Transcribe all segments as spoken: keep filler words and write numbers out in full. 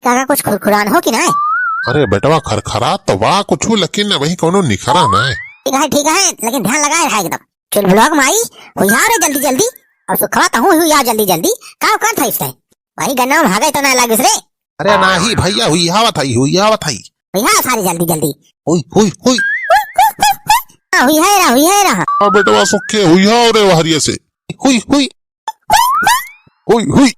काका कुछ खुरखुरान हो कि नाय? अरे बेटवा, खरखरात तो बा कुछ, लेकिन अबहीं कौनो निखरा नाय। ठीक है, ठीक है, लेकिन ध्यान लगाए रहा एकदम। चुलबुलवा क माई, हुइहा रे जल्दी जल्दी, और सुखवा तहूँ हुइहा जल्दी जल्दी, का करत हइस तैं? वही गन्नवा में हगइ तो नाय लागिस रे? अरे नाही भइया, हुइहावत हई, हुइहावत हई। हुइहा सारे जल्दी जल्दी। हुई, हुई, हुई। हाँ, हुइहा रहा, हुइहा रहा। हाँ बेटवा सुखे, हुइहा रे वहरिया से। हुई, हुई। हुई, हुई।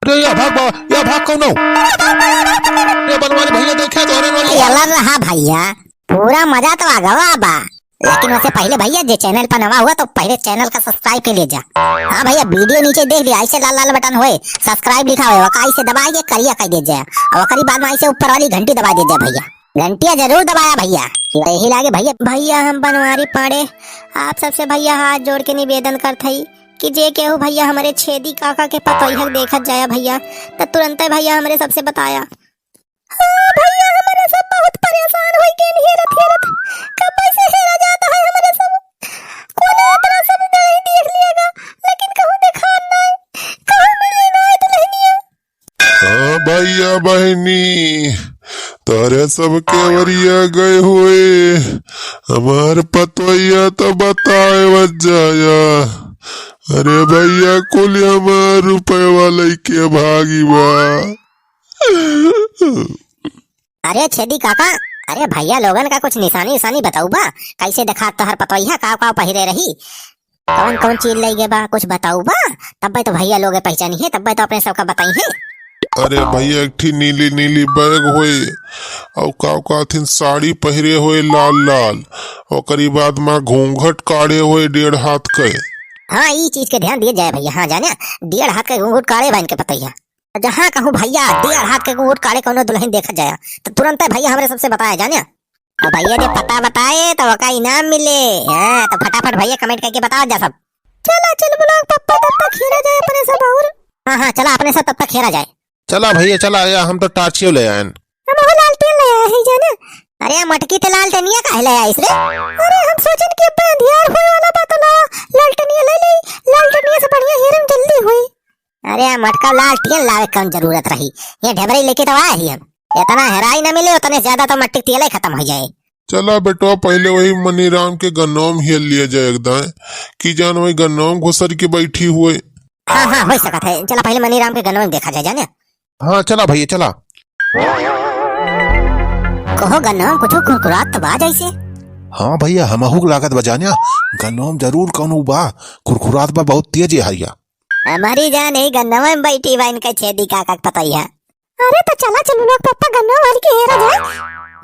अरे या भाग बा, या भाग कौनो। अरे बनवारी भइया देखे तो, अरे बनवारी। चला रहा भइया, पूरा मजा तो आ गवा बा। लेकिन वइसे पहिले भइया जे channel पर नवा हुआ तो पहिले channel का subscribe कर लीजा। हाँ भइया, video नीचे देख लिया, अइसे लाल लाल button होए, subscribe लिखा होए, ओका अइसे दबाइ के करिया कर दीजा। और ओकरी बाद में अइसे ऊपर वाली घंटी दबाइ दीजा भइया, घंटिया जरूर दबाया भइया। यही लागे भइया। भइया हम बनवारी पांड़े आप सबसे भइया हाथ जोड़ के निवेदन करत हई कि जे केहू भइया हमरे छेदी काका के पतोहिया के देखत जाया भइया, त तुरंते भइया हमरे सबसे बताया। हाँ भइया, हमरे सब बहुत परेशान होइ गए हेरत हेरत। कब्बे से हेरा जात है हमरे सब। कोनो तरह सब नहीं देख लिएगा, लेकिन कहूँ देखान नाय, कहूँ मिले नाय दुल्हनिया। हाँ भइया बहिनी, तोहरे सब केवरिया गए हुए, हमार पतोहिया तो बताए मत जाया। अरे भइया, कुल हमार रुपयवा लइके भागी बा। अरे छेदी काका, अरे भइया लोगन का कुछ निशानी उशानी बतउबा? कइसे देखात तोहर पतोहिया, काव काव पहिरे रही, कौन कौन चीज लइ गए बा, कुछ बतउबा? तब्बे तो भइया लोग पहचानिहैं, तब्बे तो अपने सबका बताइहैं। अरे भइया, एक ठी नीली नीली bag होए, अउ काव काव थिन साड़ी पहिरे होए लाल लाल, ओकरी बाद मा घूंघट काढ़े होए डेढ़ हाथ के। हाँ, ई चीज के ध्यान दिए जाए भइया। हाँ जाने, डेढ़ हाथ के घूंघट काढ़े बा इनके पतोहिया। जहाँ कहूँ भइया, डेढ़ हाथ के घूंघट काढ़े कौनो दुल्हन देखा जाया, तो तुरंते भइया हमरे सबसे बताया जाने। अब भइया जे पता बताए, तो ओका इनाम मिले। हाँ, तो फटाफट भइया comment करके बताओ जा सब। चला चुलबुलवा क पप्पा, तब तक हेरा जाए अपने सब और। हाँ, हाँ, चला अपने सब तब तक हेरा जाए। चला भइया, चला, या हम तो टार्चियो ले आएन। हमहू लालटेन ले आए हई जाने। अरे मटकी, ते लालटेनिया काहे ले आइस रे? अरे हम सोचेन कि अब्बे अंधियार होए वाला बा, तो लावा लालटेनिया ले लेई, लालटेनिया से बढ़िया हेरम जल्दी होई। अरे मटका, लालटेन लावे क कौन जरूरत रही, ये ढेबरी लेके तो आए ही हम। इतना हेराई न मिले, उतने से ज्यादा तो मट्टी क तेले खतम होइ जाए। चला बेटवा, पहिले वही मनीराम के गन्नवा में हेर लिया जाए एक दाएं, कि जान वही गन्नवा में घुसर के बैठी हुए। हाँ, हाँ, होइ सकत है। चला पहिले मनीराम के गन्नवा में देखा जाए, जाने। हाँ, चला भइया, चला। कहो गन्नवा में कुछ कुरकुरात तो बा जइसे। हाँ भइया, हमहू के लागत बा जाने, गन्नवा में जरूर कौनो बा, कुरकुरात बा, बहुत तेज है हइया। हमरी जान ही गन्नवा में बैठी बा इनके छेदी काका क पतोहिया। अरे तो चला चुलबुलवा क पप्पा, गन्नवा वाली के हेरा जाए,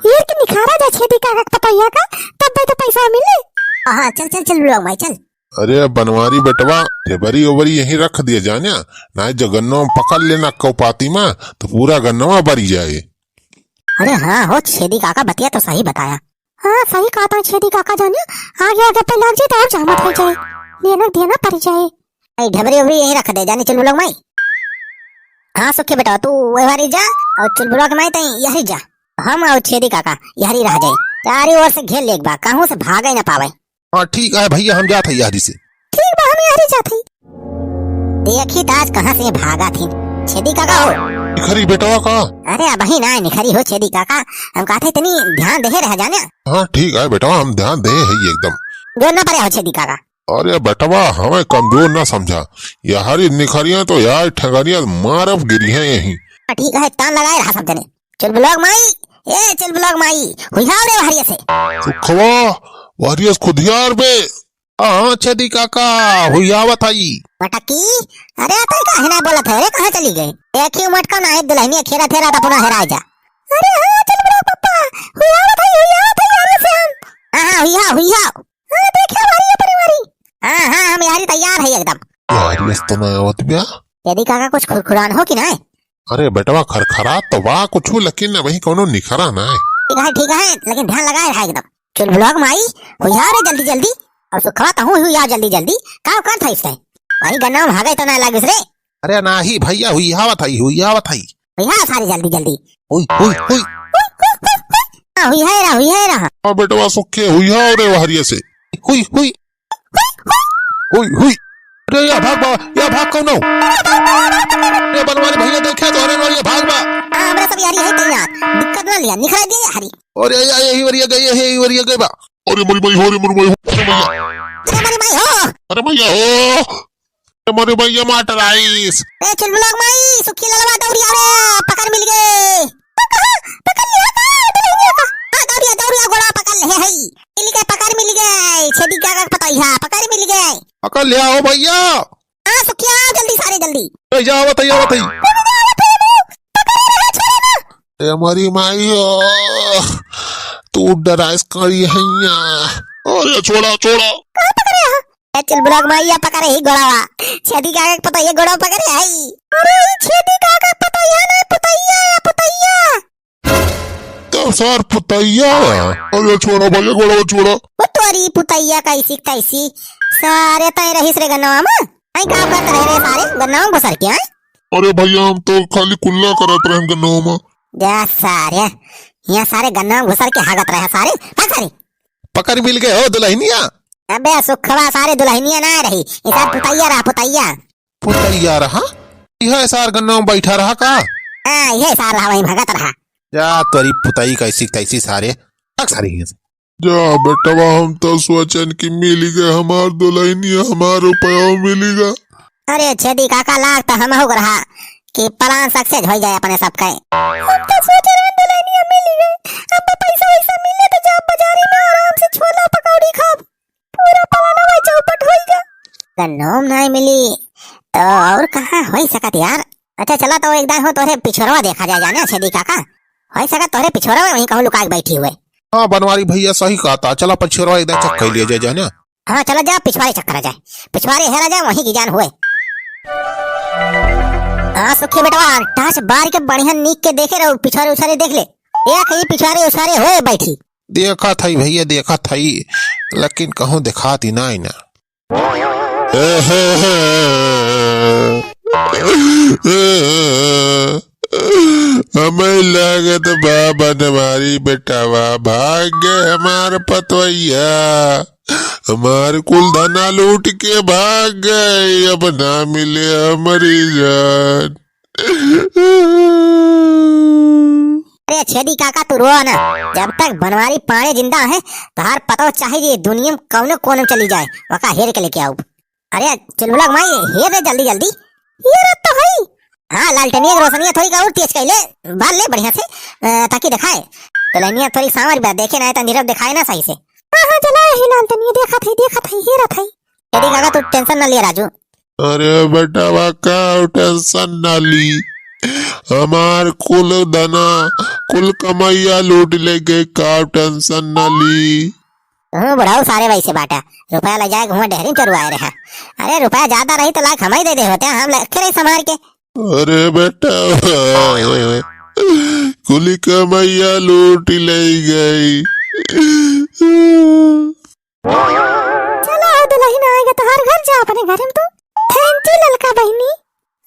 हेर के निखारा जाए छेदी काका क पतोहिया का, तब्बे तो पैसा मिले। हाँ, चल, चल, चुलबुलवा क माई, चल। अरे बनवारी बेटवा, ढेबरी ओबरी यहीं रख दिया जाने, नाहीं जो गन्नवा में पकड़ लेना कौपाती मा, तो पूरा गन्नवा बरी जाए। अरे हाँ हो छेदी काका, बतिया तो सही बताया। हाँ, सही कहत है छेदी काका जाने, आगे आगे पे लाग जाए तो और जहमत होइ जाए, लेना देना परि जाए। ए, ढेबरी ओबरी यहीं रख दे जाने चुलबुलवा क माई। हाँ सुखी बेटा, तू वहरी जा और चुलबुलवा क माई तई यहरी जा। हम और छेदी काका यहरी रह जाए, चारी ओर से घेर लेक बा, कहूँ से भागे न पावे। हाँ ठीक है भइया, हम जात है यहरी से। ठीक बा, हम यहरी जात है। देखी त आज कहाँ से भागा थी छेदी काका हो। निखरी बेटवा का? अरे अबहीं ना निखरी हो छेदी काका, हम कहत है तनी ध्यान देहे रह जाने। हाँ ठीक है बेटवा, हम ध्यान देहे ही एकदम। जोर ना परे हो छेदी काका। अरे बेटवा, हमें कमजोर ना समझा, यहरी निखरिया तो यार ठगरिया मारब गिरिहैं यहीं। हाँ, ठीक है, तान लगाए रहा सब जने। चुलबुलवा क माई, ए चुलबुलवा क माई, हुइहाव रे वहरिया से। सुखवा, वहरिया से खुदियार बे। हाँ, छेदी काका, हुइहावत हई। मटकी, अरे तैं काहे ना बोलत है रे, कहाँ चली गए? देखी मटका ना है, दुल्हनिया खेरा फेरा त अपना हेरा जा। अरे हाँ, चुलबुलवा क पप्पा, हुइहावत हई, हुइहावत हई वहरिया से हम। हाँ, हाँ, हुइहाव, हुइहाव। हाँ, देखा भाई, ये परिवारी। हाँ, हाँ, हम यहरी तैयार है एकदम। यहरी इस तो ना आवत ब्या। छेदी काका कुछ खुरखुरान हो कि नाय? अरे बेटवा, खरखरात तो बा कुछ, लेकिन अबहीं कौनो निखरा नाय। ठीक है, ठीक है, लेकिन ध्यान लगाए रहा एकदम। चुलबुलवा क माई, हुइहा रे जल्दी जल्दी, और सुखवा तहूँ हुइहा जल्दी जल्दी, का करत हइस तैं? वही गन्नवा में हगइ तो ना लागिस रे? अरे नाही भइया, हुइहावत हई, हुइहावत हई। हुइहा सारे जल्दी जल्दी। हुई, हुई, हुई। हाँ, हुइहा रहा, हुइहा रहा। हाँ बेटवा सुखे, हुइहा रे वहरिया से। हुई, हुई। हुई, हुई। अरे या भाग बा, या भाग कौनो। अरे बनवारी भइया देखे तो, अरे नोरिया भाग बा। हाँ, हमरा सब यहरी कर लिया, निखरा दे हरी। अरे, या, यही वरिया गई, यही वरिया गई बा। अरे, मरी माई हो, रे मरी माई हो, रे मरी माई। अरे, मरी माई हो। अरे, मरी माई हो। अरे, मरी माई, ये मार डराइस। ए, चुलबुला क माई, सुखी ललवा दौड़िया रे, पकड़ मिल गए। पकड़, पकड़ लिया का, दुलहिनिया का। हाँ, दौड़िया, दौड़िया, गोड़ा पकड़ ले, है। मिल गए, पकड़ मिल गए। छेदी काका क पतोहिया, पकड़ मिल गए। पकड़ लिया हो भैया। हाँ, सुखिया, जल्दी सारे, जल्दी। ए, जा, आवत है, आवत है। ए, मरी माई हो, तू डराइस करी हैया। अरे, छोड़ा, छोड़ा। कहाँ पकड़े हो? ए, चुलबुला क माई, या पकड़े ही गोड़ावा। छेदी काका क पतोहिया गोड़ावा पकड़े है। अरे, ई छेदी काका क पतोहिया ना, पुतैया, पुतैया। तो सार पुतैया है। अरे छोड़ा भैया, गोड़वा छोड़ा। वो तोरी पुतैया कैसी तैसी। सारे तय रहीस रे गन्नवा में। आई का करत रहे रे सारे गन्नवा में घुसर के, आय? अरे भैया, हम तो खाली कुल्ला करत रहन गन्नवा में। जा सारे, यहाँ सारे गन्नवा में घुसर के हागत रहे सारे। भाग सारे। पकड़ मिल गए हो दुलहिनिया। अबे सुखवा, सारे दुलहिनिया ना रही, ये सार पुतैया रहा, पुतैया। पुतैया रहा? यह सार गन्नवा में बैठा रहा का? हाँ, ये सार रहा, वहीं भगत रहा। जा तोरी पुतई कैसी तैसी सारे, भाग सारे यहाँ से। जा बेटवा, हम तो सोचन कि मिल गए हमार दुलहिनिया, हमार रुपया मिल गए। अरे छेदी काका, लाग तो हमहू क रहा कि plan success होइ जाए अपने सबके। हम तो सोच रहे दुलहिनिया मिल गए, अब पैसा वैसा मिले तो जाब बाजारी में आराम से छोला पकौड़ी खाब। पूरा पलाना वही चौपट होइगा। गन्नोम नाहीं मिली, तो और कहाँ होइ सकत यार? अच्छा, चला तो एक दाईं हो तोहरे पिछोरवा देखा जाए जाने, छेदी काका। होइ सकत तोहरे पिछोरवा वहीं कहूँ लुका के बैठी हुए। हाँ, बनवारी भैया सही कहता, चला पिछोरवा एक दाईं check कर लिया जाए जाने। हाँ, चला जा, पिछवारे check करा जाए, पिछवारे हेरा जाए, वहीं की जान हुए। हाँ, सुखी बेटवा, torch बार के बढ़िया नीक के देखे रहो, पिछवारे उछारे देख ले। एक ही पिछवारे उछारे होए बैठी। देखत हई भैया, देखत हई, लेकिन कहूँ देखात ही नाई ना। हमें लागत बा बनवारी बेटावा, भाग गए हमार पतवैया, हमार कुल धना लूट के भाग गए, अब ना मिले हमारी जान। अरे छेदी काका, तू रो ना, जब तक बनवारी पाड़े जिंदा है, तोहार पतो चाहे ये दुनिया में कौनो कोने में चली जाए, वका हेर के लेके आऊ। अरे चुलबुला क माई, हेर रे जल्दी जल्दी। ये रहा तो है। हाँ, लालटेनिया के रोशनिया थोड़ी का और तेज कैले, बार ले बढ़िया से, अ, ताकि दिखाए। दुलहिनिया थोड़ी सांवर बा, देखे ना तो नीरव दिखाए ना सही से। हाँ, हाँ, जला ही लालटेनिया, देखत है, देखत है, हेरत है। छेदी काका, तू tension ना लिया राजू। अरे बेटावा, का tension ना ली, हमार कुल धना, कुल कमैया लूट ले गए, का tension ना ली। हाँ बुढ़ऊ, सारे वैसे बाटा, रुपया ले जाए घूमे डेहरी चरुआए रहा। अरे रुपया ज्यादा रही तो लाख हम ही दे दे होते, हम रखे रही संभाल के। अरे बेटा, कुली कमैया लूट ले गई। चला हो दुलहिन, आएगा तोहार घर, जा अपने घर में तू। Thank you ललका बहिनी।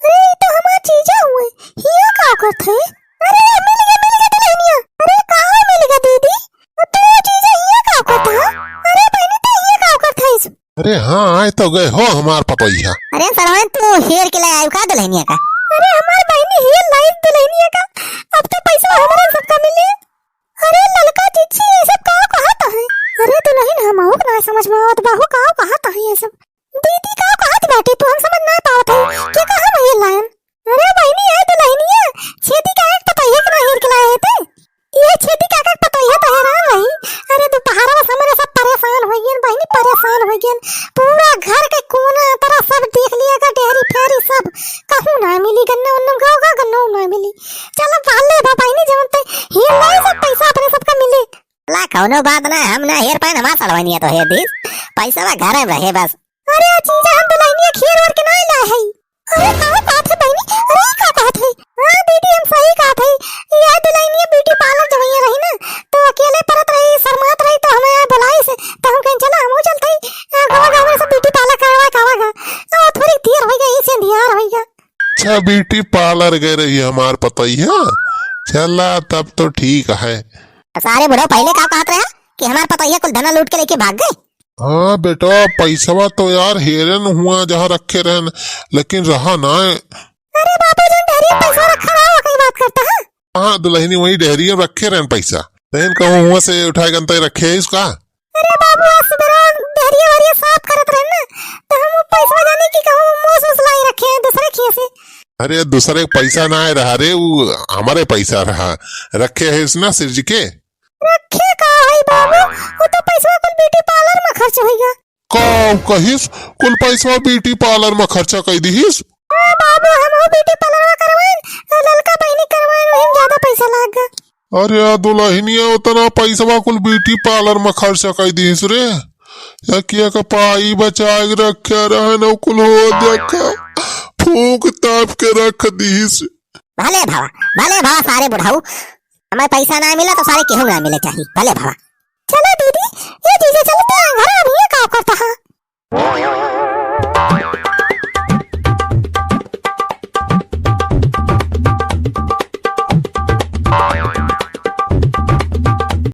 अरे, ई तो हमार जीजा हुए, हिया का करत है? अरे, मिल गए, मिल गए दुलहिनिया। अरे, कहाँ मिल गए दीदी? अब तो जीजा हिया का करत है? अरे, बहिनी, तू हिया का करत है? अरे हाँ, आए तो गए हो हमार पतोहिया। अरे सरवन, तू हेर के ले आयु का दुलहिनिया का? अरे, हमार बहिनी हेर लाई दुलहिनिया का। अब तो पैसा हमारे सबका मिले। अरे ललका जिज्जी, ये सब का कहत है? अरे दुलहिन, हमहू के ना समझ में आवत बा हो, का कहत है ये सब? दीदी का कहत बाटे तू, हम समझ ना पावत है। के कहा भैया लायन? अरे बहिनी, आए दुलहिनिया, छेदी काका के पतोहिया के ना हेर के लाए है ते? ये छेदी काका के पतोहिया तो हैरान रही। अरे दोपहरवा से हमरे सब परेशान हो गए बहिनी, परेशान हो गए। पूरा घर के कोना तरह सब देख लिया का, डेहरी फेरी सब, कहूँ ना मिली। गन्ना उन्ना गाँव का गन्ना ना मिली। चलो पाल ले बा बहिनी, जवन ते हेर लाए सब पैसा अपने सबका मिले। ला, कौनो बात ना, हम ना हेर पाइन, हमार सड़वैनिया तो हेर दीस। पैसा बा घरे में रहे बस। अरे जीजा, हम दुलहिनिया हेर वेर के ना लाए है। अरे का बात है बहिनी? अरे का बात है? हाँ दीदी, हम सही कहत है। यह दुलहिनिया beauty parlour जवैया रही ना, तो अकेले परत रही, शर्मात रही, तो हमें यहाँ बुलाइस, तो हम कहें चला हमहू चलत है। आ, गवा गवा सब beauty parlour करवा कावा गा। आ, थोड़ी देर होइ गई, इसे अंधियार होइ गया। अच्छा, beauty parlour गए रही हमार पतोहिया? चला, तब तो ठीक है। सारे बुढ़ऊ पहिले का कहत रहे कि हमार पतोहिया कुल धना लूट के लेके भाग गए। हाँ बेटा, पैसवा तो यार हेरन हुआ जहाँ रखे रहन, लेकिन रहा ना। अरे बाबू, जौन डेहरी पैसा रखा रहा, ओकरी बात करता है। हाँ, दुलहिनी वही डेहरिया रखे रहन पैसा। तहन कहूँ हुआ से उठाए गन तय रखे है इसका? अरे बाबू, आज सुबेरा डेहरिया वहरिया साफ करत रहन ना, तो हम वो पैसवा जाने कि कहूँ मोस मोस लाई रखे हैं दूसरे खिया से। अरे, दूसरे के पैसा ना आए रहा रे, वो हमारे पैसा रहा। रखे है इसना सिरजी के? रखे का है बाबू, वो तो पैसवा कुल ब्यूटी पार्लर में खर्च होइगा। का कहिस, कुल पैसवा ब्यूटी पार्लर में खर्चा कर दिहिस? ओ बाबू, हम वो ब्यूटी पार्लरवा करवाइन, तो ललका बहिनी करवाइन, वही में ज्यादा पैसा लाग गा। अरे, आ दुलहिनिया उतना पैसवा कुल ब्यूटी पार्लर में खर्चा कर दिहिस रे। या किया का पाई बचा के रखे रहन, कुल हो देखा, फूंक ताप के रख दिहिस। भले भवा, भले भवा सारे बुढ़ाऊ, हमें पैसा ना मिला तो सारे केहू ना मिले चाहिए, भले भवा। चलो दीदी, ये जीजा चलते हैं घर, अब ये का करता है?